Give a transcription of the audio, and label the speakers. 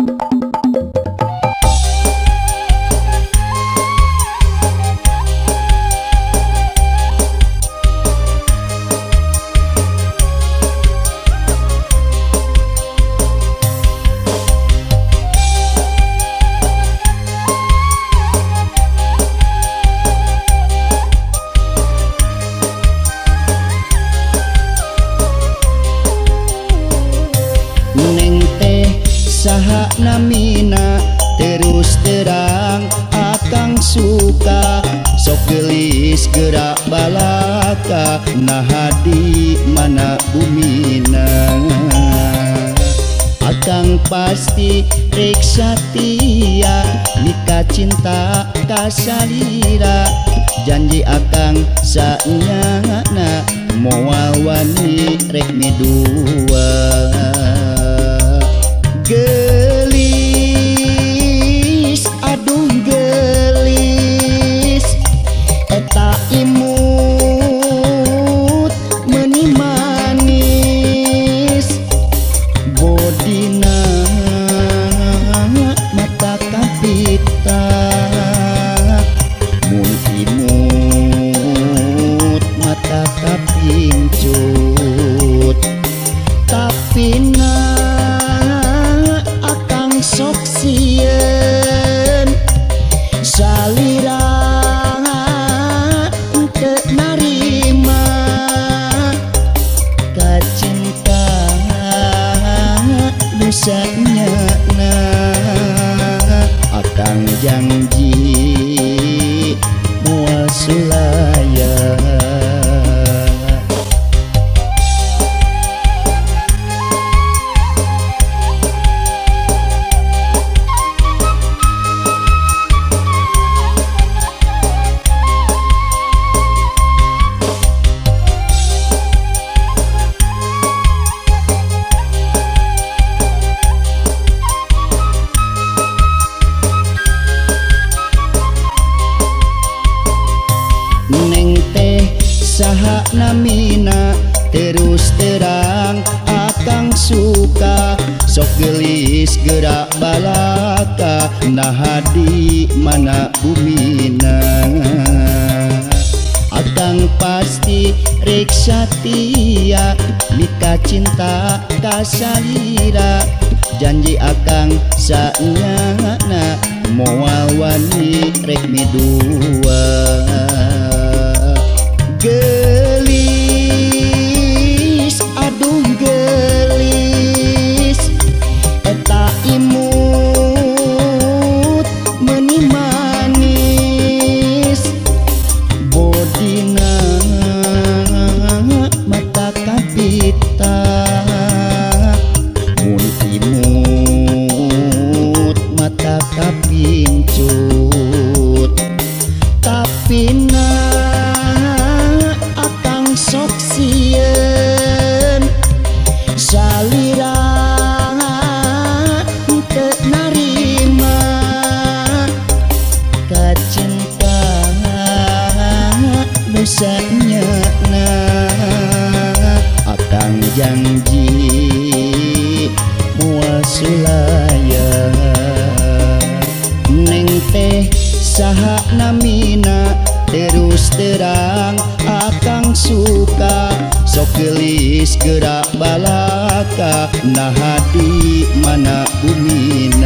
Speaker 1: Neng teh saha namina, terus terang akang suka. Sok geulis gerak balaka, naha di mana bumina. Akang pasti rek satia, mika cinta ka salira. Janji akang sanyana, moal wani rek midua. Gelis, aduh gelis, eta imut meuni manis. Bodina mata kapita, mun imut mata kapincut. Tapi na akang sok sieun, salira teu narima. Kacinta nu sanyana, akang janji moal sulaya. Neng teh saha namina, terus terang akang suka. Sok geulis gerak balaka, naha di mana bumina. Akang pasti rek satia, mika cinta ka salira. Janji akang sanyana, moal wani rek midua. Gelis, aduh gelis, eta imut meuni manis. Bodina mata kapita, mun imut mata kapincut. Tapi na akang sok sieun, salira teu narima. Kacinta nu sanyana, akang janji moal sulaya. Neng teh saha namina, terus terang akang suka. Sok geulis gerak balaka, naha di mana bumina.